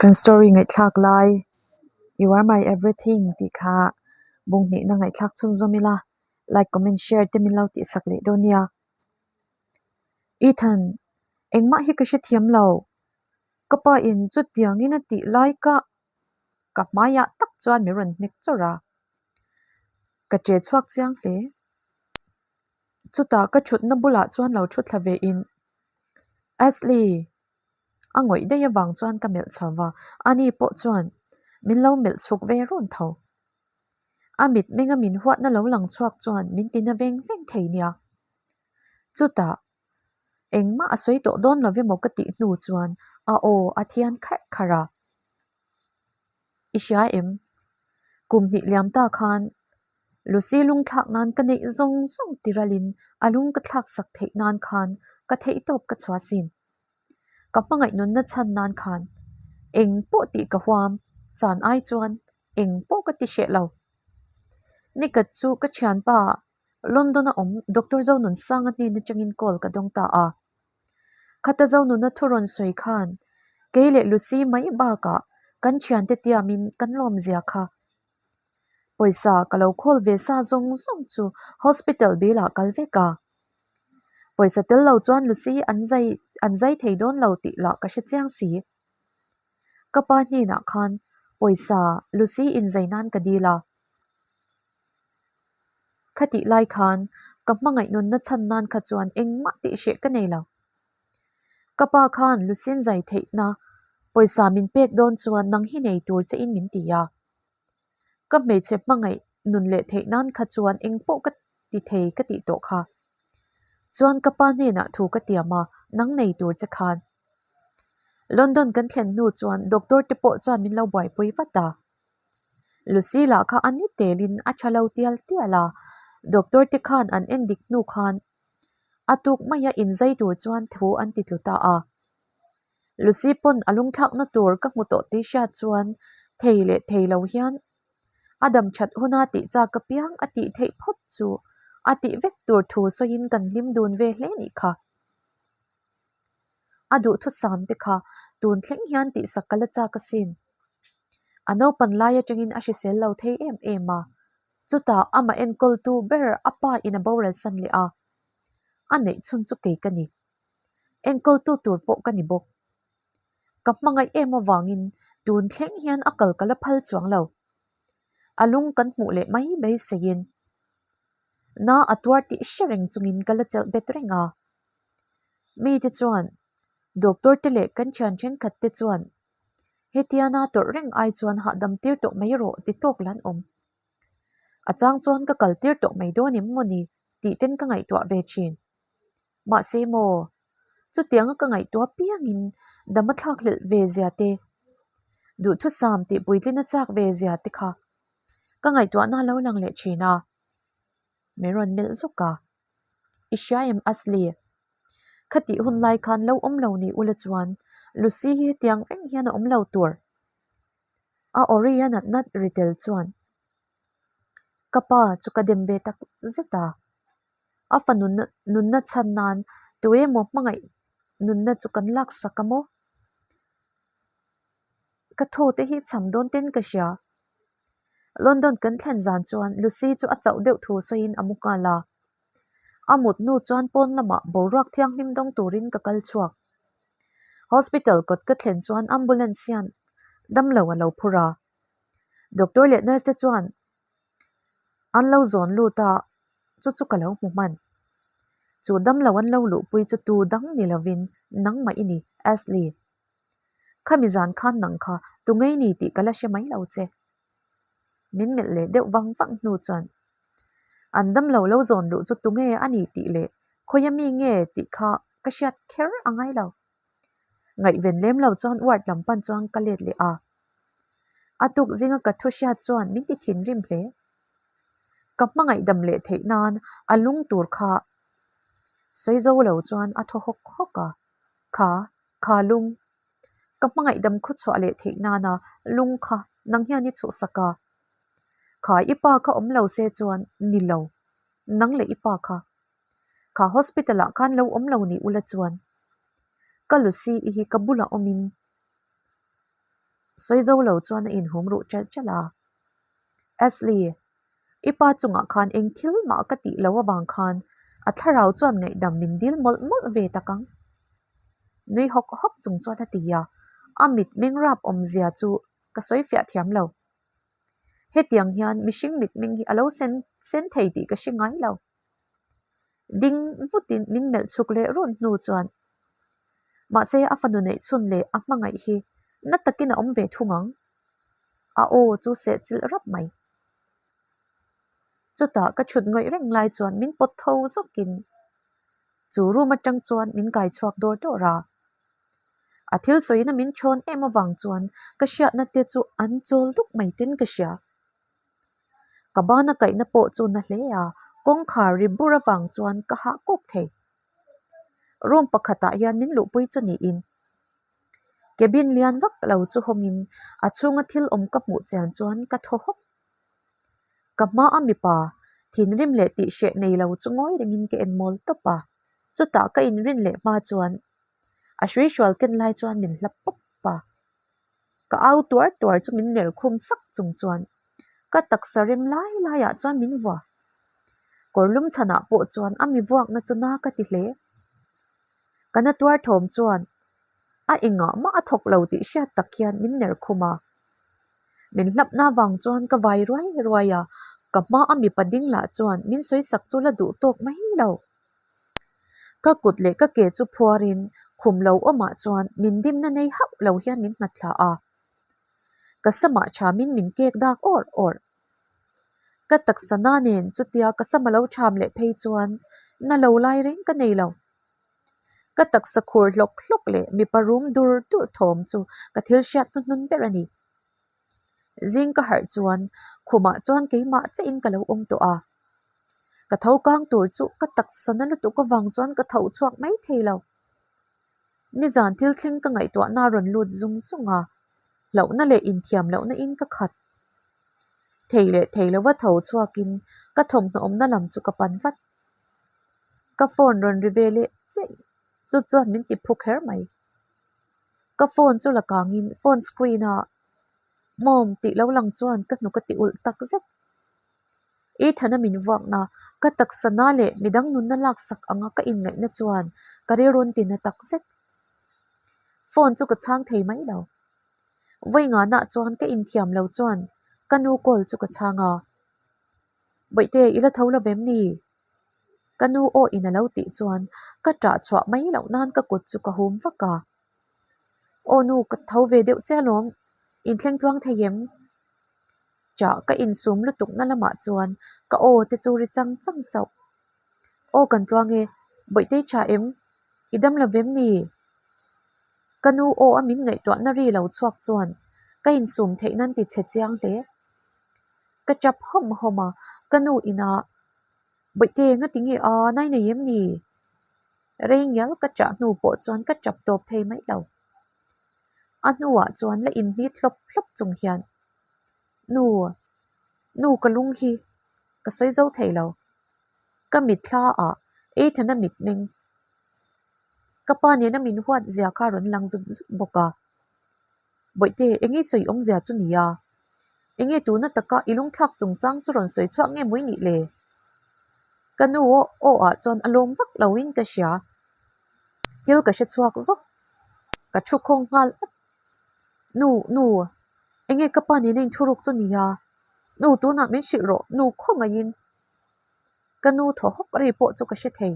Kan story ngaihthlak lai You are my everything tih kha bung hnihna ngaihthlak chhunzawm ila like comment share te min lo tihsak leh dawn nia. Ethan, engmah hi ka hrethiam lo. Ka pa in chutiangin a tih lai ka ka hmaiah tak chuan min rawn hnek chawrh a. Ka che chhuak chiang hle. Chutah ka thutna bulah chuan lo thu thla ve in Ashley! A ngawih daih avang chuan ka melh chho va, ani pawh chuan min lo melh chhuk ve run tho. A mitmenga min huatna lo lang chhuak chuan min tina veng veng thei nia. Chutah engmah a sawi tawh dawn lo emaw ka tih hnu chuan a aw a thian kharh kharh a. I hria em? Kum hnih liam ta khan Lucy lungthlak nan ka neih zawng zawng tiralin a lung ka thlak sak theih nan khan ka theihtawp ka chhuah sin. Ka hmangaih nunna chhan nan khan eng pawh tih ka huam chan ai chuan eng pawh ka ti hreh lo. Nikhat chu ka thianpa London a awm Doctor Zonunsanga hnen atangin call ka dawng ta a. Khata Zonuna thu rawn sawi khan kei leh Lucy mai bakah kan thiante tiamin kan lawmzia kha Pawisa ka lo khawl ve sa zawng zawng chu hospital bill ah kal vek a. Pawisa tel lo chuan Lucy an zai an zai thei dawn lo tih lah ka hre chiang si. Ka pa hnenah khan pawisa Lucy inzai nan ka dil a. Khatih lai khan ka hmangaih nunna chhan nan kha chuan engmah tih hreh ka nei lo. Ka pa khan Lucy zai theihna pawisa min pek dawn chuan nang hi nei tur che in min ti a. Ka hmeichhe hmangaih nun leh theih nan kha chuan eng pawh ka ti thei ka tih tawh kha. Chuan ka pa hnenah thu ka tiam a, nang nei tur che khan. London kan thlen hnu chuan doctor te pawh chuan min lo buaipui vat a. Lucy lah kha a ni telin a tha lo tial tial a, doctor te khan an en dik hnu khan a tuk maia inzai tur chuan thu an ti tlu ta a. Lucy pawn a lungthlakna tur ka hmu tawh tih hriat chuan thei leh thei lo hian a dam that huna tih chak apiang a tih theih phawt chu a tih vek tur thu sawiin kan hlim dun ve hle nih kha. A duhthusam te kha tun thleng hian tihsak ka la chak asin. A naupan lai atangin a hrisel lo thei em em a, chutah amah enkawltu ber a pa in a boral san leh a, a neih chhun chu kei ka ni. Enkawltu tur pawh ka ni bawk. Ka hmangaih em avangin tun thleng hian a kal ka la phal chuang lo. A lung kan hmuh leh mai mai seiin na a tuar tih hre reng chungin ka la chelh bet reng a. Mite chuan doctor te leh kan thian thenkhat te chuan hetia na tawrh reng ai chuan hahdam tir tawh mai rawh ti tawk la an awm. A chang chuan ka kal tir tawh mai dawn em maw ni tih ten ka ngaihtuah ve thin. Mahse maw, chutianga ka ngaihtuah piangin dam a thlak hlelh ve zia te, duhthusam tih puitlin a chak ve zia te kha ka ngaihtuahna a lo lang leh thin a, min rawn melh zawk a. I hria em Asli? Khatih hun lai khan lo awm lo ni ula chuan Lucy hi hetiang reng hian a awm lo tur. A awri a natna ri tel chuan ka pa chu ka dem ve tak zet a. A fa nunna nunna chhan nan tu emaw hmangaih nunna chu kan laksak a maw? Ka thaw te hi cham dawn ten ka hria. London kan thlen zan chuan Lucy chu a chauh deuh thu sawiin a mu nghal a. A mut hnu chuan pawn lamah boruak thianghlim dawng turin ka kal chhuak. Hospital kawt ka thlen chuan ambulance hian damlo a lo phur a. Doctor leh nurse te chuan An lo zawn lut a, chu chu ka lo hmu hman. Chu damlo an lo luhpui chu tu dang ni lovin nangmah i ni, Ashley. Khami zan khan nang kha tu ngei ni tih ka la hre mai lo che. Min melh leh deuh vang vang hnu chuan an damlo lo zawn luh chu tu nge a ni tih leh khawia mi nge tih kha ka hriat kher a ngai lo. Ngaihven lem lo chuan ward lam pan chuan ka let leh a. A tuk zinga ka thu hriat chuan min ti thinrim hle. Ka hmangaih dam leh theih nan a lung tur kha sawi zo lo chuan a thaw hawk hawk a. Kha, kha lung. Ka hmangaih dam khaw chhuah leh theih nana lung kha nang hian i chhuhsak a. Kha i pa kha awm lo se chuan ni lo, nang leh i pa kha. Kha hospital ah khan lo awm lo ni ula chuan ka Lucy i hi ka bulah awmin. Sawi zo lo chuan a inhum ruh ṭalh ṭalh a. Ashley, i pa chungah khan eng thil mah ka tih lo avang khan a thlarau chuan ngaihdam min dil mawlh mawlh ve tak ang. Nui hawk hawk chung chuan a ti a, a mit meng rap awmzia chu ka sawi fiah thiam lo. Hetiang hian mihring mitmeng hi a lo sen sen thei tih ka hre ngai lo. Ding vutin min melh chhuk leh run hnu chuan mahse a fanu neih chhun leh a hmangaih hi na takin a awm ve thung ang. A aw chu seh chilh rap mai. Chutah ka chhut ngawih reng lai chuan min pawt tho zawkin chu room atang chuan min kai chhuak dawr dawr a. A thil sawina min thawn em avang chuan ka hriatna te chu an chawl duk mai ten ka hria. Ka bana kaihna pawh chu na hle a, kawngkhar ri bur avang chuan ka hah kawk thei. Room pakhatah hian min luhpui chu niin cabin lian vak lo chu hawngin a chhunga thil awm ka hmuh chian chuan ka thaw hawk. Ka hmaa mipa thinrim leh tihhreh nei lo chu ngawi rengin ka en mawl tawp a, chutah ka inrin leh hma chuan a hruihrual ken lai chuan min hlap pawp a. Ka au tuar tuar chu min ner khum sak chung chuan ka taksa rem lai laiah chuan min vuah. Kawr lum chhanah pawh chuan a mi vuakna chu na ka ti hle. Ka na tuar thawm chuan a engah mah a thawk lo tih hriat tak hian min ner khum a. Min hlapna vang chuan ka vai ruai ruai a, ka hma a mipa ding lah chuan min sawi sak chu la duh tawk mai lo. Ka kut leh ka ke chu phuarin khum lo awmah chuan min dimna nei hauh lo hian min nghat thla a. Ka samah thamin min kek dak awrh awrh. Ka taksa na nen chutia ka sama lo tham leh phei chuan na lo lai reng ka nei lo. Ka taksa khur hlawk hlawk leh mipa rum dur dur thawm chu ka thil hriat hnuhnun ber a ni. Zing ka harh chuan khumah chuan keimah chiahin ka lo awm tawh a. Ka tho kang tur chu ka taksa na lutuk avang chuan ka tho chhuak mai thei lo. Nizan thil thleng ka ngaihtuahna a rawn lut zung zung a, hlauhna leh inthiam lohna in ka khat. Thei leh thei lova tho chhuakin ka thawmhnaw awmna lam chu ka pan vat. Ka phone rawn ri ve leh chiah chu chuan min ti phu kher mai. Ka phone chu la kangin phone screen a mawm tih lo lang chuan ka hnuk a ti ulh tak zet. Ethan-a min vuakna, ka taksa na leh midang nunna laksak anga ka inngaihna chuan ka rilrun ti na tak zet. Phone chu ka chhang thei mai lo. Vawi nganah chuan ka inthiam lo chuan ka nu call chu ka chhang a. Bawihte, i la tho lo vem ni? Ka nu aw in a lo tih chuan ka ṭah chhuah mai loh nan ka kut chu ka hum vak a. Aw nu, ka tho ve deuh che alawm, inthleng tluang thei em? Chah ka insum lutuk na lamah chuan ka aw te chu ri chang chang chauh. Aw kan tluang e, Bawihtei tha em? I dam lo vem ni? Ka nu aw a min ngaihtuah na ri lo chhuak chuan ka insum theih nan ti chhe chiang hle. Ka chap hawm hawm a, ka nu inah Bawihtei nga ti nge a nai nei em ni? Rei ngial ka chah hnu pawh chuan ka chap tawp thei mai lo. A hnuah chuan la inhnit hlawp hlawp chung hian Nu, nu ka lung hi ka sawi zo thei lo. Ka mitthla ah Ethan-a mitmeng ka pa nena min huat zia kha a rawn lang zut zut bawk a. Bawihte, enge sawi awmzia chu nia? Enge tuna taka i lungthlak chungchang chu rawn sawi chhuak nge mawi nih le? Ka nu aw ah chuan a lawm vak loin ka hria. Thil ka hre chhuak zawk. Ka thu khawng nghal at. Nu, nu, enge ka pa nena inthuruk chu nia? Nu, tunah min hrilh rawh, nu khawngaihin. Ka nu thaw hawk ri pawh chu ka hre thei.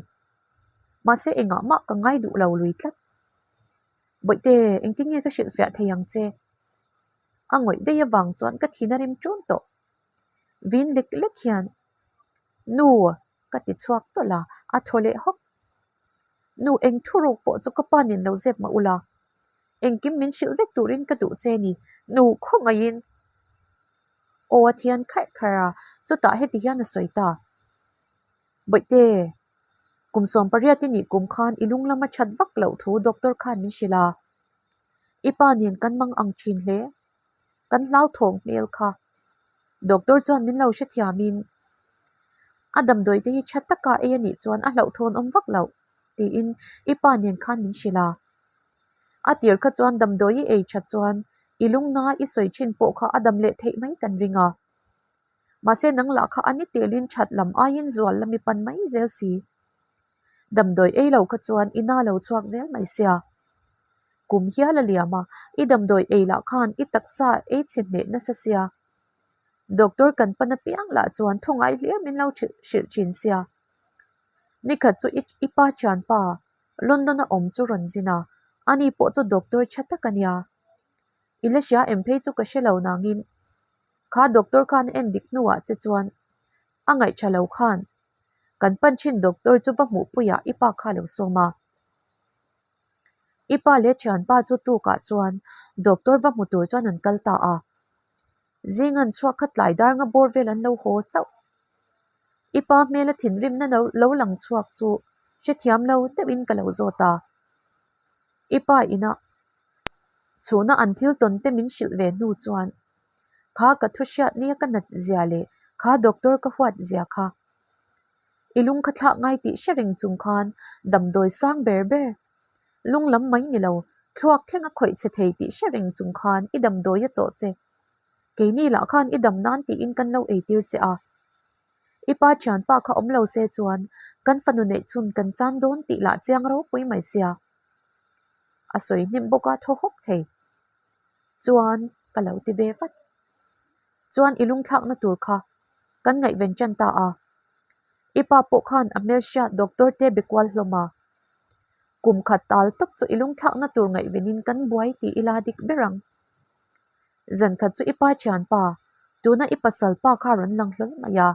Mahse engah mah ka ngai duh lo lui tlat. Bawihte, engtin nge ka hrilhfiah thei ang che? A ngawih daih avang chuan ka thin a rim ṭun tawh. Vin lek lek hian, Nu, ka ti chhuak tawlh a, a thaw leh hawk. Nu, eng thuruk pawh chu ka pa nen lo zep mah ula, engkim min hrilh vek turin ka duh che ni, nu khawngaihin. Aw a thian kharh kharh a, chutah heti hian a sawi ta. Bawihte, kum 18 i nih kum khan i lung lama that vak loh thu doctor khan min hrilh a. I pa nen kan mang ang thin hle. Kan hlauthawng hmel kha. Doctor chuan min lo hrethiamin a damdawi te hi tha taka ei a nih chuan a hlauhthawn awm vak loh tiin i pa nen khan min hrilh a. A tir kha chuan damdawi i ei that chuan I lungna i sawi thin pawh kha a dam leh theih mai kan ring a. Mahse nang lah kha a ni telin that lam aiin zual lam i pan mai zel si. Damdawi ei lo kha chuan i na lo chhuak zel mai sia. Kum hial a liam a, i damdawi ei lah khan i taksa ei chhe hneh nasa sia. Doctor kan pan apiang lah chuan thawngai hlir min lo hrilh thin sia. Nikhat chu i pa thianpa London a awm chu rawn zin a, ani pawh chu doctor tha tak a nia. I la hria em phei chu ka hre lo nangin kha doctor khan a en dik hnuah che chuan a ngaihṭha lo khan kan pan ṭhin doctor chu va hmuhpuiah i pa kha a lo sawm a. I pa leh ṭhianpa chu tukah chuan doctor va hmu tur chuan an kal ta a. Zing an chhuak kha tlai dar nga bawr vel an lo haw chauh. I pa hmela thinrimna lo lang chhuak chu hrethiam lo deuhin ka lo zawt a. I pa ina chhuna an thil tawn te min hrilh ve hnu chuan kha ka thu hriat nia ka nat zia leh kha doctor ka huat zia kha i lung kha thlak ngai tih hre reng chung khan damdawi sang ber ber lung lam mai ni lo thluak thleng a khawih chhe thei tih hre reng chung khan i damdawi a chawh che. Keini lah khan i dam nan tiin kan lo eitir che a. I pa thianpa kha awm lo se chuan kan fanu neih chhun kan chan dawn tih lah chiang ropui mai sia. A sawi hnem bawk a thaw hawk thei. Chuan ka lo ti ve vat. Chuan i lungthlakna tur kha kan ngaihven tan ta a. I pa pawh khan a hmelhriat doctor te be kual hlawm a. Kum khat tal tawp chu i lungthlakna tur ngaihvenin kan buai tih ila dik ber ang. Zan khat chu i pa thianpa, tuna i pasal pa kha rawn lang hlawl mai a.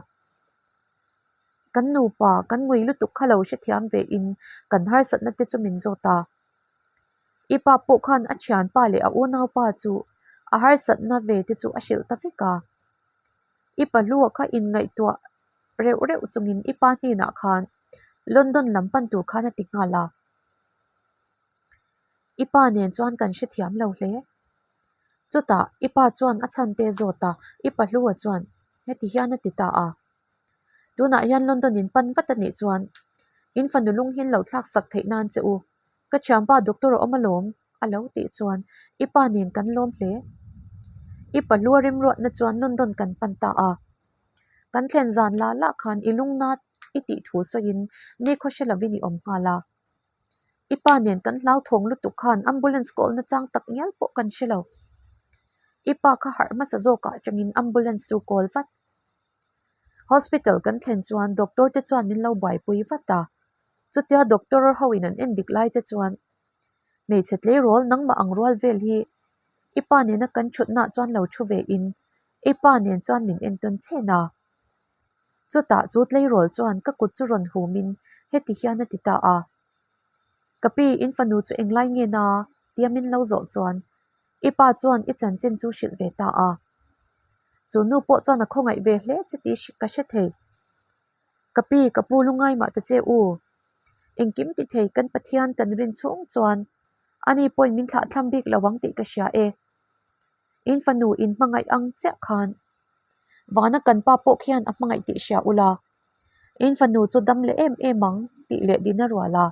Kan nupa kan ngui lutuk kha lo hrethiam ve in kan harsatna te chu min zawt a. I pa pawh khan a thianpa leh a unaupa chu a harsatna ve te chu a hrilh ta vek a. I pahlua kha inngaihtuah reuh reuh chungin i pa hnenah khan London lam pan tur khan a ti nghal a. I pa nen chuan kan hrethiam lo hle. Chutah i pa chuan a chhan te zawt a, i pahlua chuan heti hian a ti ta a. Tunah hian London in pan vat a nih chuan in fanu lung hi an lo thlak sak theih nan che u. Ka thianpa doctor a awm alawm a lo tih chuan i pa nen kan lawm hle. I pahlua remruatna chuan London kan pan ta a. Kan thlen zan lah lah khan i lungna i tih thu sawiin nikhaw hre lovin i awm nghal a. I pa nen kan hlauthawng lutuk khan ambulance kawlna chang tak ngial pawh kan hre lo. I pa kha harh hmasa zawkah atangin ambulance chu kawl vat. Hospital kan thlen chuan doctor te chuan min lo buaipui vat a. Chutia doctor ho in an en dik lai che chuan hmeichhe tleirawl nangmah ang rual vel hi i pa nena kan thutnaah chuan lo thu ve in i pa nen chuan min entawn chhen a. Chutah chu tleirawl chuan ka kut chu rawn humin heti hian a ti ta a, Ka pi, in fanu chu englai nge na? tia min lo zawh chuan i pa chuan i chanchin chu hrilh ve ta a. Chu nu pawh chuan a khawngaih ve hle che tih ka hre thei. Ka pi, ka pu lungai mah ta che u. Engkim ti thei kan Pathian kan rin chhung chuan ani pawhin min thlahthlam bik lo ang tih ka hria e. In fanu in hmangaih ang chiah khan Vana kan pa pawh khian a hmangaih tih hria ula, in fanu chu dam leh em em ang tih leh din a rual a.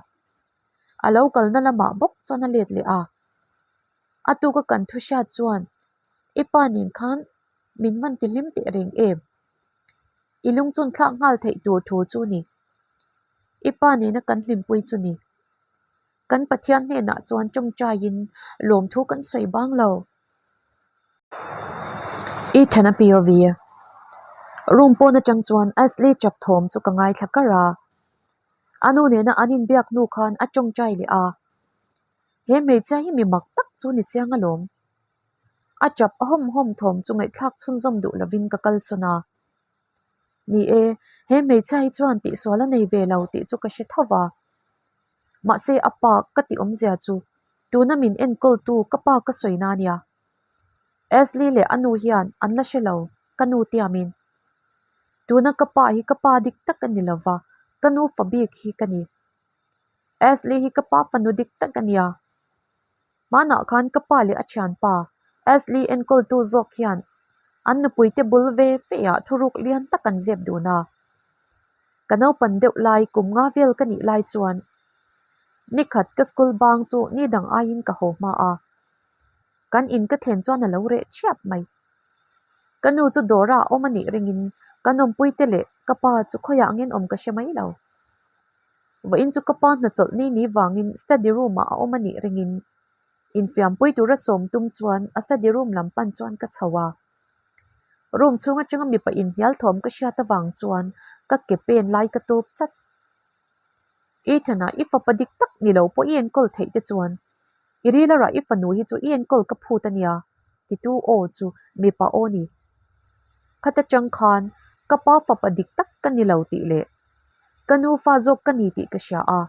A lo kalna lamah bawk chuan a let leh a. A tuka kan thu hriat chuan i pa nen khan min van ti hlim teh reng em? I lung chun thlak nghal theih tur thu chu ni. I pa nena kan hlimpui chu ni. Kan Pathian hnenah chuan tawngtaiin lawmthu kan sawi bang lo. Ethan a POV Room pawn atang chuan Ashley chap thawm chu ka ngaithla kar a. A nu nena an inbiak hnu khan a tawngtai leh a. He hmeichhia hi mi mak tak chu ni chiang alawm. A chap a hawm hawm thawm chu ngaihthlak chhunzawm duh lovin ka kalsawn a. Ni e, he hmeichhia hi chuan tihsual a nei ve lo tih chu ka hre tho va. Mahse a pa ka tih awmzia chu tuna min enkawltu ka pa ka sawi na nia. Ashley leh a nu hian an la hre lo, ka nu tiamin. Tuna ka pa hi ka pa dik tak a ni lo va, ka nu fa bik hi ka ni. Ashley hi ka pa fanu dik tak a nia. Hmanah khan ka pa leh a thianpa Ashley enkawltu zawk hian an nupuite bul ve ve ah thuruk lian tak an zep dun a. Ka naupan deuh lai kum nga vel ka nih lai chuan nikhat ka school bang chu ni dang aiin ka haw hma a. Kan in ka thlen chuan a lo reh ṭhiap mai. Ka nu chu dawra a awm a nih ringin ka nawmpuite leh ka pa chu khawiah ngen awm ka hre mai lo. Vawiin chu ka pa hnachawlh ni ni vangin study room ah a awm a nih ringin infiampui tura sawm tum chuan a study room lam pan chuan ka chho a. Room chhung atanga mipa inhnial thawm ka hriat avang chuan ka ke pen lai ka tawp chat. Ethan-a i fapa dik tak ni lo pawh i enkawl theih te chuan i ril a rah i fanu hi chu i enkawl ka phut a nia titu aw chu mipa aw ni. Khata tang khan ka pa fapa dik tak ka ni lo tih leh ka nu fa zawk ka ni tih ka hria a.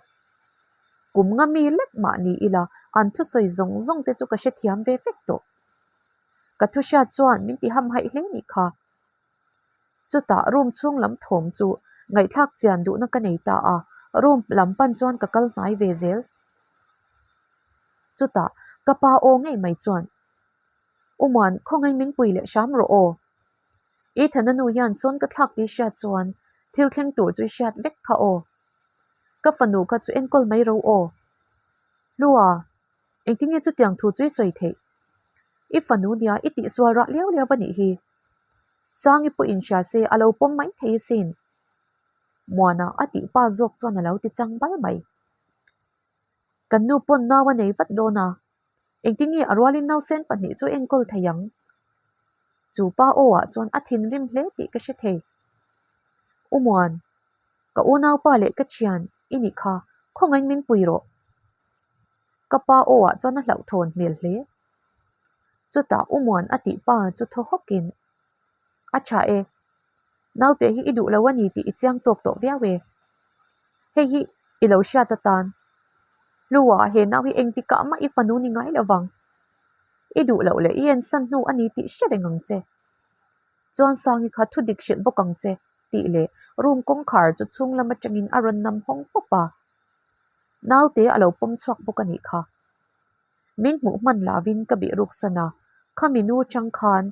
Kum nga mi lek mah ni ila an thusawi zawng zawng te chu ka hrethiam ve vek tawh. Ka thu hriat chuan min ti hamhaih hle nih kha. Chutah room chhung lam thawm chu ngaihthlak chian duhna ka nei ta a, room lam pan chuan ka kal hnai ve zel. Chutah ka pa aw ngei mai chuan, Umuan, khawngaih min pui leh hram rawh aw. Ethan-a nu hian sawn ka thlak tih hriat chuan thil thleng tur chu i hriat vek kha aw. Ka fanu kha chu enkawl mai ro aw. Hlua, engtin nge chutiang thu chu i sawi theih? I fanu nia i tihsual rah liau liau a nih hi. Sangi pawh inhria se a lo pawm mai thei asin. Muana a tih pa zawk chuan a lo ti chang bal mai. Kan nu pawn nau a nei vat dawn a, engtin nge a rualin nausen pahnih chu enkawl thei ang? Chu pa aw ah chuan a thinrim hle tih ka hre thei. U Muan, ka unaupa leh ka thian i nih kha, khawngaih min pui rawh. Ka pa aw ah chuan a hlauhthawn hmel hle. Chutah U Muan a tih pa chu thaw hawkin, A tha e, naute hi i duh lo a ni tih i chiang tawk tawh viau e. Hei hi i lo hriat atan. Hluah he nau hi engtikah mah i fanu ni ngai lo vang. I duh loh leh i ensan hnu a ni tih hre reng ang che. Chuan Sangi kha thu dik hrilh bawk ang che tih leh room kawngkhar chu chhung lam atangin a rawn nam hawng pawp a. Naute a lo pawm chhuak bawk a nih kha. Min hmuh hman lovin ka bih ruk san a, khami nu chang khan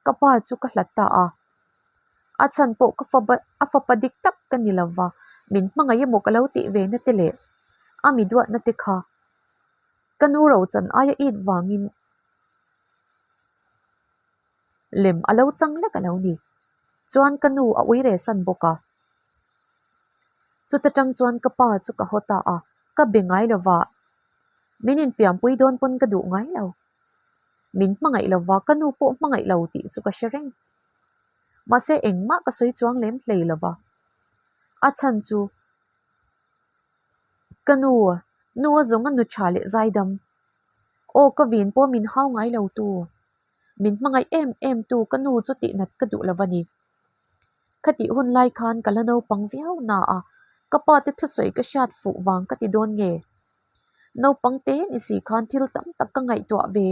ka pa chu ka hlat ta a. A chhan pawh ka fapa a fapa dik tak ka ni lova, min hmangaih emaw ka lo tih ve na te leh a mi duatna te kha ka nu rochan aia it vangin lem a lo chang lek a lo ni. Chuan ka nu a ui re san bawk a. Chuta tang chuan ka pa chu ka haw ta a, ka be ngai lova. Min infiampui dawn pawn ka duh ngai lo. Min hmangaih lova ka nu pawh hmangaih lo tih chu ka hre reng. Mahse engmah ka sawi chuang lem hlei lova. A chhan chu ka nu, nu a zawng a nu tha leh zaidam. Aw ka vin pawh min hau ngai lo tu. Min hmangaih em em tu ka nu chu tihnat ka duh lova ni. Khatih hun lai khan ka la naupang viau na a, ka pa te thusawi ka hriat fuh vang ka ti dawn nge? Naupang te ni si khan thil tam tak ka ngaihtuah ve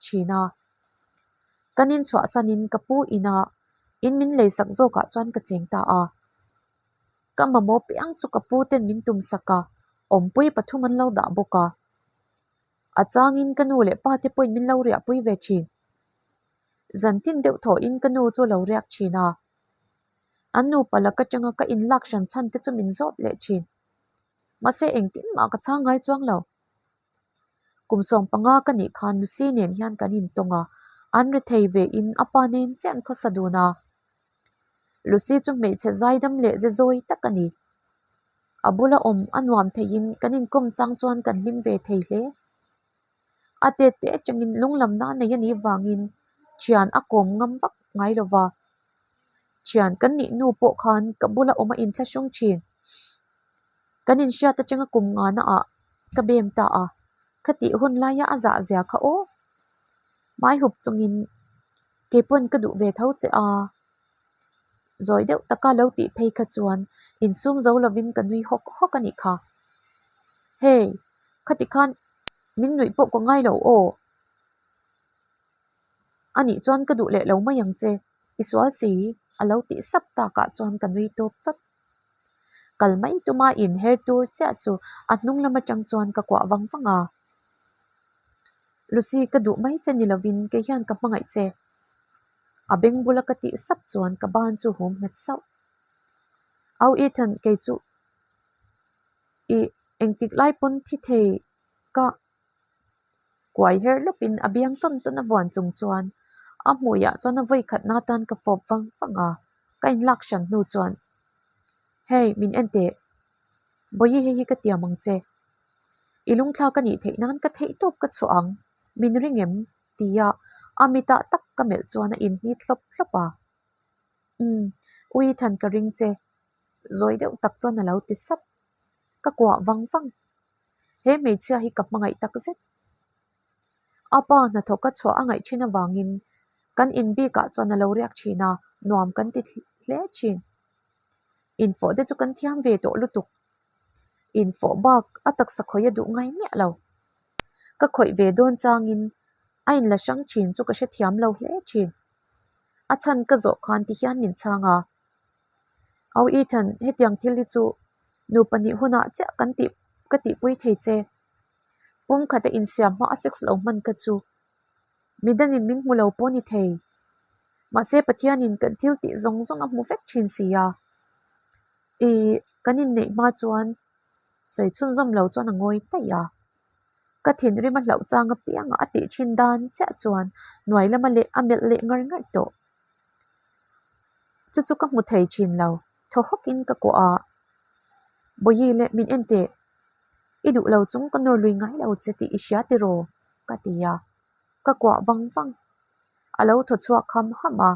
thin a. Kan inchhuahsanin ka pu inah in min leisak zawkah chuan ka cheng ta a. Ka mamawh piang chu ka pu ten min tumsak a, awmpui pathum an lo dah bawk a. A changin ka nu leh pa te pawhin min lo riahpui ve thin. Zan tin deuh thawhin ka nu chu lo riak thin a. An nupa lak atanga ka inlak hran chhan te chu min zawt leh thin. Mahse engtin mah ka chhang ngai chuang lo. Kum 15 ka nih khan Lucy nen hian kan intawng a, an ri thei ve in a pa nen chiah an khawsa dun a. Lucy chu hmeichhe zaidam leh ze zawi tak a ni. A bula awm a nuam theihin kan inkawm chang chuan kan hlim ve thei hle. A tet te atangin lunglamna nei a nih vangin thian a kawm ngam vak ngai lo va. Thian kan nih hnu pawh khan ka bula awm a inthlahrung thin. Kan inhriat atanga kum ngana ah ka bem ta a, khatih hun laia a zah zia kha aw. Hmai hup chungin keipawn ka duh ve tho che a. Zawi deuh taka lo tih phei kha chuan insum zo lovin ka nui hawk hawk a nih kha. Hey, khati khan min nuih pawh ka ngai lo aw. A nih chuan ka duh leh lo mai ang che, i sual si a lo tih sap takah chuan ka nui tawp chawt. Kal mai tuma inher tur chiah chu a hnung lam atang chuan ka kuah vang vang a. Lucy ka duh mai che ni lovin kei hian ka hmangaih che. A beng bula ka tih sap chuan ka ban chu hum nghet sauh. Au Ethan kei chu i engtik lai pawn thi thei ka. Kuai her lawpin a biang tawn tawn a vuan chung chuan a hmuiah chuan a vawi khatna atan ka fawp vang vang a, ka inlak hran hnu chuan, Hey, min en teh. Bawihi hei hi ka tiam ang che. I lungthlak a nih theih nan ka theih tawp ka chhuah ang. Min ring em? tia a mitah tak ka melh chuan a inhnit hlawp hlawp a. Umm, ui than ka ring che. Zawi deuh tak chuan a lo ti sap. Ka kuah vang vang. He hmeichhia hi ka hmangaih tak zet. A pa hnathawk a chhuah a ngaih thin avangin kan in bikah chuan a lo riak thin a, nuam kan ti hle thin. Infawh te chu kan thiam ve tawh lutuk. Infawh bak a taksa khawih a duh ngai miah lo. Ka khawih ve dawn changin a inla hrang thin chu ka hrethiam lo hle thin. A chhan ka zawh khan ti hian min chhang a. Au Ethan, hetiang thil hi chu nupa nih hunah chiah kan tih ka tihpui thei che. Pumkhata insiam hma a sex lo hman ka chu midangin min hmu lo pawh ni thei. Mahse Pathianin kan thil tih zawng zawng a hmu vek thin si a. Ih, kan inneih hma chuan sawi chhunzawm lo chuan a ngawi daih a. Ka thinrim a hlauh chang apiangah a tih thin dan chiah chuan hnuai lama leh a melh leh ngar ngar tawh. Chu chu ka hmu thei thin lo, thaw hawkin ka kuah a. Bawihi leh min en teh, i duh lo chung ka nawr lui ngai lo che tih i hria tiraw? ka ti a, ka kuah vang vang. A lo thaw chhuak ham ham a,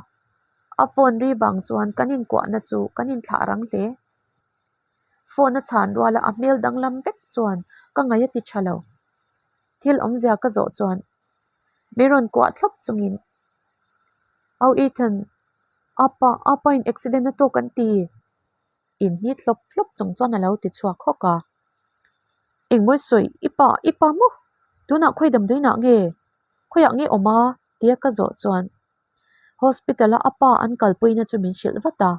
a phone ri vang chuan kan inkuahna chu kan inthlah rang hle. Phone a chhan ruala a hmel danglam vek chuan ka ngaih a ti tha lo. Thil awmzia ka zawh chuan min rawn kuah thlawp chungin Au Ethan, apa, apa in accident a tawk an ti. Inhnit hlawp hlawp chung chuan a lo ti chhuak hawk a. Engmawi sawi, i pa, i pa maw? Tunah khawi damdawiinah nge? Khawiah nge awm a? tia ka zawh chuan hospital a apa an kalpuina chu min hrilh vat a.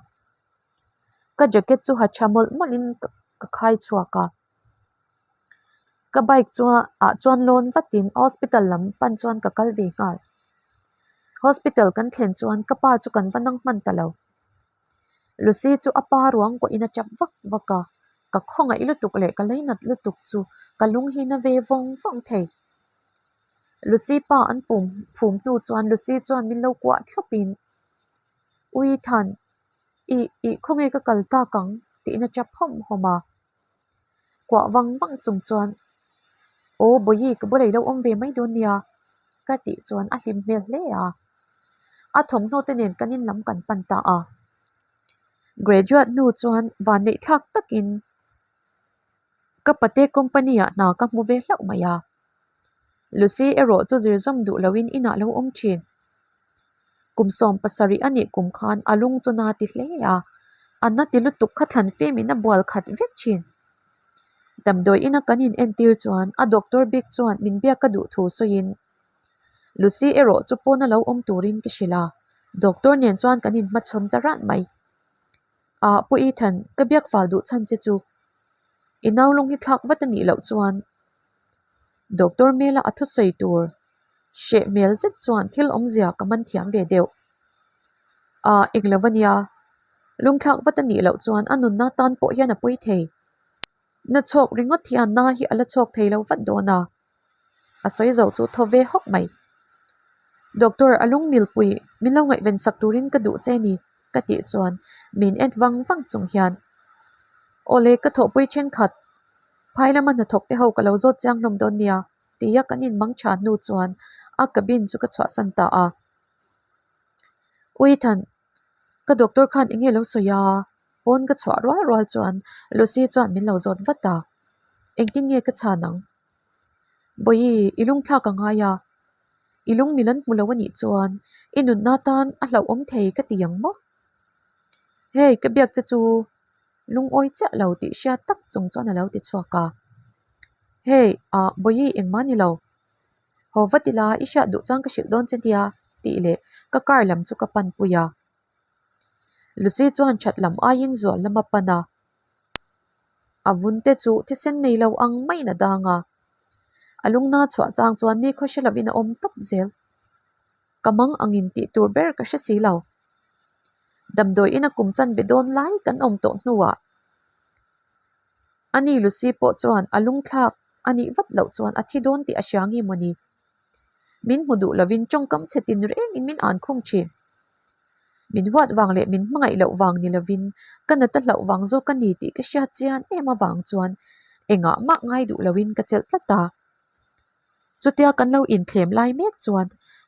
Ka jacket chu ha tha mawlh mawlhin ka khai chhuak a. Ka bike chuan ah chuan lawn vatin hospital lam pan chuan ka kal ve nghal. Hospital kan thlen chuan ka pa chu kan va nang hman ta lo. Lucy chu a pa ruang pawhin a tap vak vak a, ka khawngaih lutuk leh ka leinat lutuk chu ka lung hi na ve vawng vawng thei. Lucy pa an pum phum hnu chuan Lucy chuan min lo kuah thlawpin, Ui Than, ih ih khawnge ka kal tak ang tiin a tap hawm hawm a. Kuah vang vang chung chuan, Aw Bawihi ka bulah i lo awm ve mai dawn nia ka tih chuan a hlim hmel hle a. A thawmhnaw te nen kan in lam kan pan ta a. Graduate hnu chuan vanneih thlak takin ka pate company ah hna ka hmu ve hlauh mai a. Lucy erawh chu zir zawm duh loin inah lo awm thin. Kum 70 a nih kum khan a lung chu na ti hle a, a na ti lutuk kha thlan fim in a bual khat vek thin. Damdawi ina kan in entir chuan a doctor bik chuan min biak ka duh thu sawiin Lucy erawh chu pawna lo awm turin ka hrilh a, doctor nen chuan kan inhmachhawn ta ran mai. Ah Pu Ethan, ka biak fal duh chhan che chu i naulawng hi thlak vat a nih loh chuan Doctor hmela a thusawi tur hreh hmel zet chuan thil awmzia ka man thiam ve deuh. Ah eng lo ania, lungthlak vat a nih loh chuan a nunna tan pawh hian a pawi thei. Na chhawk ringawt hian na hi a la chhawk thei lo vat dawn a, a sawi zo chu thaw ve hawk mai. Doctor a lung milpui min lo ngaihven sak turin ka duh che ni ka tih chuan min en vang vang chung hian Awle ka thawhpui thenkhat phai lama hnathawk te ho ka lo zawt chiang hlawm dawn nia tia kan inmang tha hnu chuan a cabin chu ka chhuahsan ta a. Uithan, ka doctor khan eng nge lo sawi a? Pawn ka chhuah rual rual chuan Lucy chuan min lo zawt vat a. Engtin nge ka chhan ang? Bawihi, i lungthlak a ngai a. I lung mil an hmu lo a nih chuan i nunna tan a hlauhawm thei ka ti ang maw? Hei, ka biak che chu lungawi chiah lo tih hriat tak chung chuan a lo ti chhuak a. Hei, ah, Bawihi engmah ni lo. Haw vat ila i hriat duh chuan ka hrilh dawn che nia tih leh ka car lam chu ka pan pui a. Lucy chuan that lam aiin zual lam a pan a. A vun te chu thisen nei lo ang maiin a dang a. A lungna chhuah chang chuan nikhaw hre lovin a awm tawp zel. Ka mang angin tih tur ber ka hre si lo. Damdawi ina kum chanve dawn lai kan awm tawh hnuah ani Lucy pawh chuan a lungthlak a nih vat loh chuan a thi dawn tih a hria nge mawni? Min hmu duh lovin tawngkam chhe tin rengin min an khum thin. Min huat vang leh min hmangaih loh vang ni lovin ka nata hlauh vang zawk a ni tih ka hriat chian em avang chuan engah mah ngai duh loin ka chelh tlat a. Chutia kan lo inthlem lai mek chuan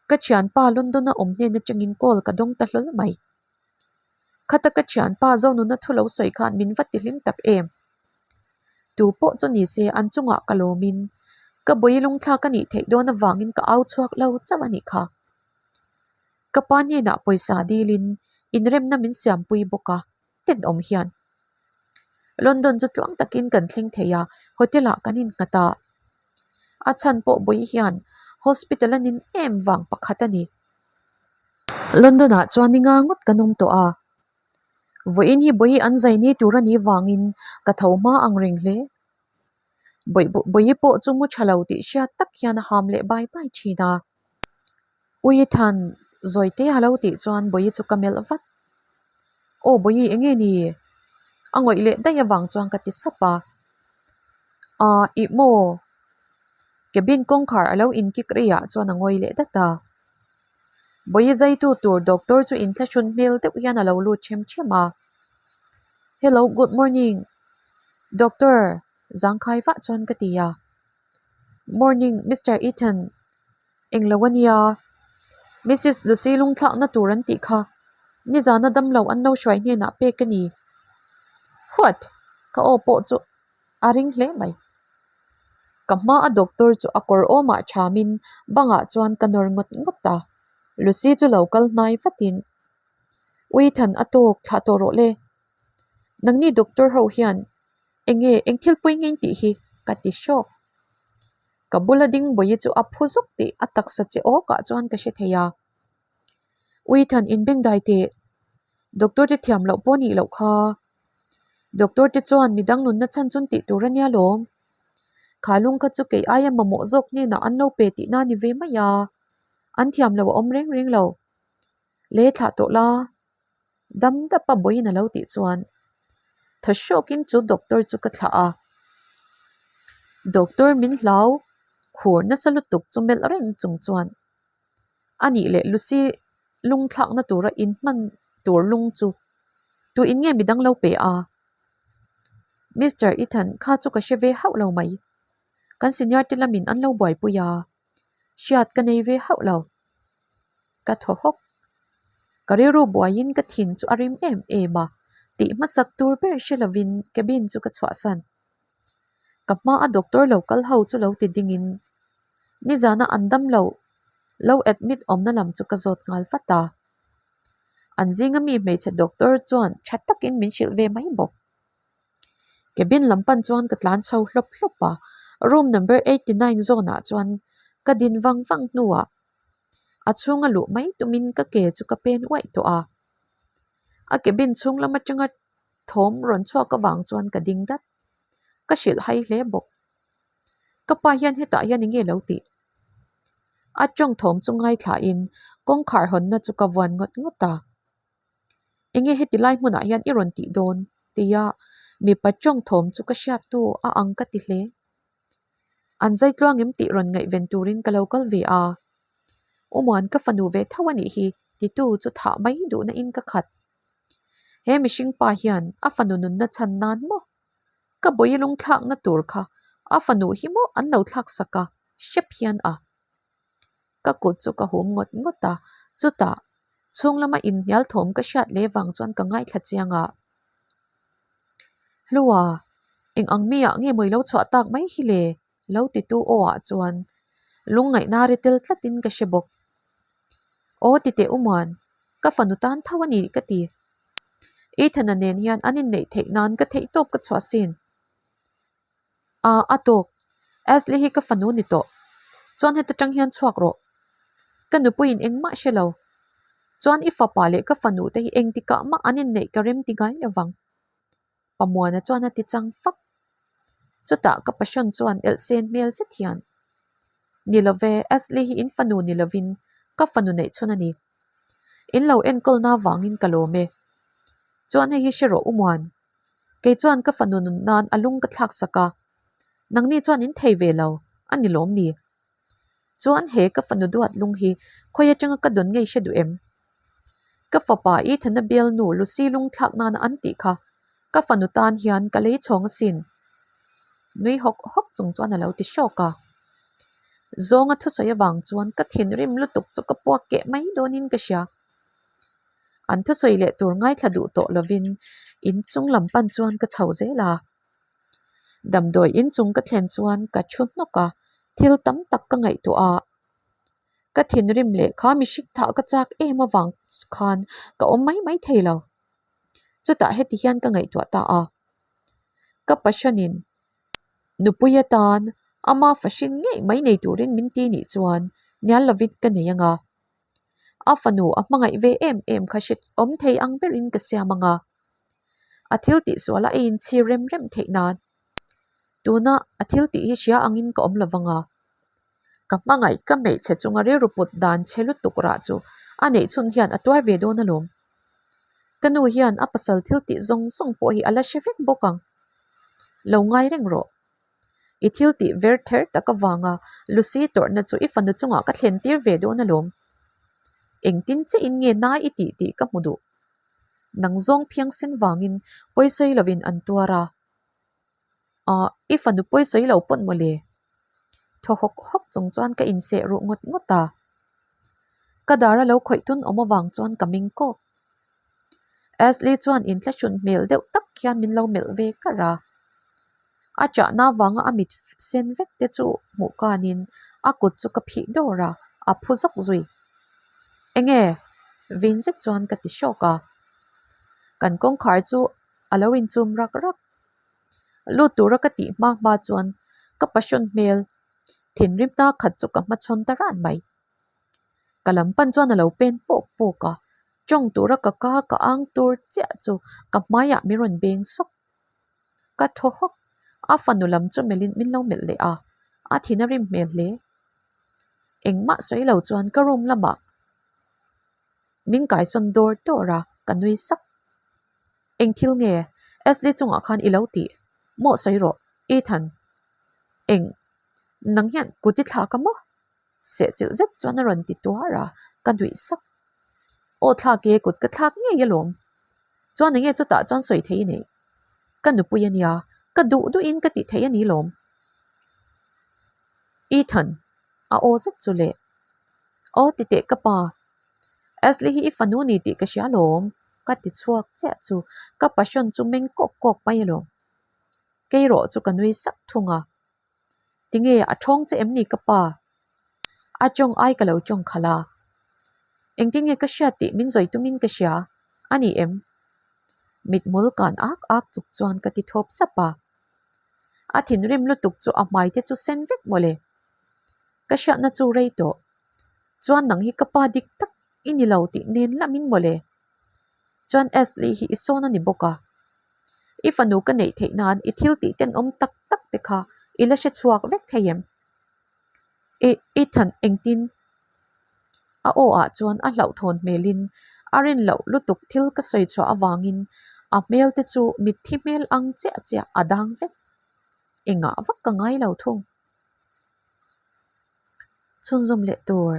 ka thianpa London-a awm hnen atangin call ka dawng ta hlawl mai. Khata ka thianpa Zonuna thu lo sawi khan min va tihlim tak em? Tu pawh chu ni se an chungah ka lawmin ka bawi lungthlak a nih theih dawn avangin ka au chhuak lo chauh a nih kha. Ka pa hnenah pawisa dilin inremna min siampui bawk a, tenawm hian. London chu tluang takin kan thleng thei a, hotel ah kan innghat a. A chhan pawh bawi hian hospital a nin em vang pakhat a ni. London ah chuan ni nga ngawt kan awm tawh a. Vawiin hi bawi an zai ni tur a nih vangin ka tho hma ang reng hle. Bawi pawh chu mu tha lo tih hriat tak hian a ham leh bai bai thin a. Ui than zawi te a lo tih chuan Bawi chu ka melh vat. Aw Bawi eng nge ni? A ngawih leh daih avang chuan ka ti sap a. Aaa ih maw? Cabin kawngkhar a lo inkik rei ah chuan a ngawi leh dat a. Bawi zaitu tur doctor chu inthlahrun hmel deuh hian a lo lut ṭhem ṭhem a. Hello good morning doctor zangkhai vah chuan ka ti a. Morning Mister Ethan. Englo a nia. Missus Lucy lungthlakna tur an tih kha nizana damlo an lo hruai hnenah pek a ni. What? Ka aw pawh chu a ring hle mai. Ka hma a doctor chu a kawr awmah thamin bangah chuan ka nawr ngawt ngawt a. Lucy chu lo kal hnai vatin, Ui than a tawk thlah tawh rawh le. Nangni doctor ho hian enge eng thil pui nge in tih hi ka ti hrawk. Ka bula ding bawi chu a phu zuk tih a taksa che awkah chuan ka hre thei a. Ui than inbengdai teh, doctor te thiam loh pawh nih loh kha. Doctor te chuan midang nunna chhan chun tih tur a nia lawm. Kha lung kha chu kei aia mamawh zawk hnenah an lo pe tihna ni ve mai a. An thiam lo a awm reng reng lo. Le thlah tawh la. Dam dap a bawiin a lo tih chuan tha hrawkin chu doctor chu ka thlah a. Doctor min hlau khur nasa lutuk chu melh reng chung chuan a nih leh Lucy lung thlakna tura inhman tur lung chu tuin nge midang lo pe a? Mister Ethan kha chu ka hre ve hauh lo mai. Kan senior te lamin an lo buaipui a, hriat ka nei ve hauh lo. Ka thaw hawk. Ka rilru buaiin ka thin chu a rim em em a, tih hmasak tur ber hre lovin cabin chu ka chhuahsan. Ka hma a doctor lo kal ho chu lo ti dingin nizana an dam lo lo admit awmna lam chu ka zawt nghal vat a. An zinga mi hmeichhe doctor chuan tha takin min hrilh ve mai bawk. Cabin lam pan chuan ka tlan chho hlawp hlawp a, room number 89 zawn ah chuan ka din vang vang hnuah A chhunga luh mai tumin ka ke chu ka pen uaih tawh a. A cabin chhung lam atanga thawm rawn chhuak avang chuan ka ding dat. Ka hrilh hai hle bawk. Ka pa hian hetah hian enge lo tih? A tawng thawm chu ngaithlain kawngkhar hawnna chu ka vuan ngawt ngawt a. Enge heti lai hmunah hian i rawn tih dawn? tia mipa tawng thawm chu ka hriattu a ang ka ti hle. An zai tluang em tih rawn ngaihven turin ka lo kal ve a. Umuan ka fanu ve tho a nih hi titu chu thah mai duhna in ka khat. He mihring pa hian a fanu nunna chhan nan maw? Ka bawi lung thlakna tur kha a fanu hi maw an lo thlak sak a, hrep hian a. Ka kut chu ka hum ngawt ngawt a, chutah chhung lama inhnial thawm ka hriat leh vang chuan ka ngaithla chiang a. Hlua, eng ang mi ah nge maw i lo chhuah tak mai hi le? lo ti tu aw ah chuan lungngaihna ri tel tlatin ka hre bawk. Aw ti teh Umuan, ka fanu tan tho a ni ka ti. Ethan-a nen hian an inneih theih nan ka theihtawp ka chhuah sin. Aa a tawk. Ashley hi ka fanu ni tawh. Chuan heta tang hian chhuak rawh. Ka nupuiin engmah hre lo. Chuan i fapa leh ka fanu te hi engtikah mah an inneih ka rem ti ngai lovang. Pamuana chuan a ti chang fak. Chutah ka passion chuan elhsen hmel zet hian, Ni love, Ashley hi in fanu ni lovin ka fanu neih chhun a ni. In lo enkawlna vangin ka lawm e. Chuan hei hi hre rawh Umuan. Kei chuan ka fanu nun nan a lung ka thlak sak a, nangni chuan in thei ve lo a ni lawm ni? Chuan he ka fanu duat lung hi khawi atanga ka dawn ngei hre duh em? Ka fapa Ethana bialnu Lucy lung thlak nana an tih kha ka fanu tan hian ka lei chhawng asin. Nui hawk hawk chung chuan a lo ti hrawk a. Zawnga thusawi avang chuan ka thinrim lutuk chu ka puak keh mai dawnin ka hria. An thusawi leh tur ngaithla duh tawh lovin inchung lam pan chuan ka chho zel a. Damdawi inchung ka thlen chuan ka thu hnawk a, thil tam tak ka ngaihtuah a. Ka thinrim leh kha mihring thah ka chak em avang khan ka awm mai mai thei lo. Chutah heti hian ka ngaihtuah ta a, ka passion-in nupui atan ama fahrin ngei mai nei turin min ti nih chuan hnial lovin ka nei ang a. A fanu a hmangaih ve em em kha hre awm thei ang berin ka siam ang a. A thil tihsual a ei inchhir rem rem theih nan tuna a thil tih hi hria angin ka awm lovang a. Ka hmangaih ka hmeichhe chunga rilru put dan chhe lutuk rah chu a neih chhun hian a tuar ve dawn alawm. Ka nu hian a pasal thil tih zawng zawng pawh hi a la hre vek bawk ang. Lo ngai reng rawh. I thil tih ver ther tak avanga Lucy tawrhna chu i fanu chungah ka thlen tir ve dawn alawm. Engtin chiahin nge nai i tih tih ka hmu duh. Nang zawng phiangsen vangin pawisawi lovin an tuar a. Ahh, i fanu pawisawi lo pawn mawle. Thaw hawk hawk chung chuan ka inseh ruh ngawt ngawt a. Ka dar a lo khawih tun awm avang chuan ka ming kawk. Ashley chuan inthlahrun hmel deuh tak hian min lo melh ve kar a. A chahna avanga a mit sen vek te chu hmuh kanin a kut chu ka phih dawr a, a phu zawk zui. Enge? Vin zet chuan ka ti hrawk a. Kan kawngkhar chu a lo inchum rak rak. Lut tura ka tih hma hma chuan ka passion hmel thinrimna khat chu ka hmachhawn ta ran mai. Ka lam pan chuan a lo pen pawk pawk a, tawng tura ka ka ka ang tur chiah chu ka hmaiah min rawn beng sawk. Ka thaw hawk, a fanu lam chu melhin min lo melh leh a, a thin a rim hmel hle. Engmah sawi lo chuan ka room lamah min kaisawn dawr dawr a, ka nui sak. Eng thil nge Ashley chungah khan i lo tih? Maw sawi rawh, Ethan. Eng, nang hian kut i thlak a maw? Sehchilh zet chuan a rawn ti tuar a, ka nuih sak. Aw thlak e, kut ka thlak ngei alawm. Chuan enge chutah chuan sawi thei i neih? Ka nupui a nia, ka duh duhin ka tih theih a ni lawm. Ethan, a aw zet chu leh. Aw ti teh ka pa, Ashley hi i fanu ni tih ka hria alawm, ka ti chhuak chiah chu ka passion chu meng kawk kawk mai alawm. Keirawh chu ka nui sak thung a. Tinge a thawng che em ni ka pa? A tawng ai ka lo tawng khalh a. Engtin nge ka hriat tih min zawi tumin ka hria a ni em? Mithmul kan ak ak chuk chuan ka ti thawp sap a. A thinrim lutuk chu a hmai te chu sen vek mawle. Ka hriatna chu rei tawh. Chuan nang hi ka pa dik tak i ni lo tih nen lamin mawle. Chuan Ashley hi i sawn a ni bawk a. I fanu ka neih theih nan i thil tih tenawm tak tak te kha i la hre chhuak vek thei em? E, Ethan engtin? A aw ah chuan a hlauhthawn hmelin a rin loh lutuk thil ka sawi chhuah avangin a hmel te chu mitthi hmel ang chiah chiah a dang vek. Engah vak ka ngai lo thung. Chhunzawm leh tur.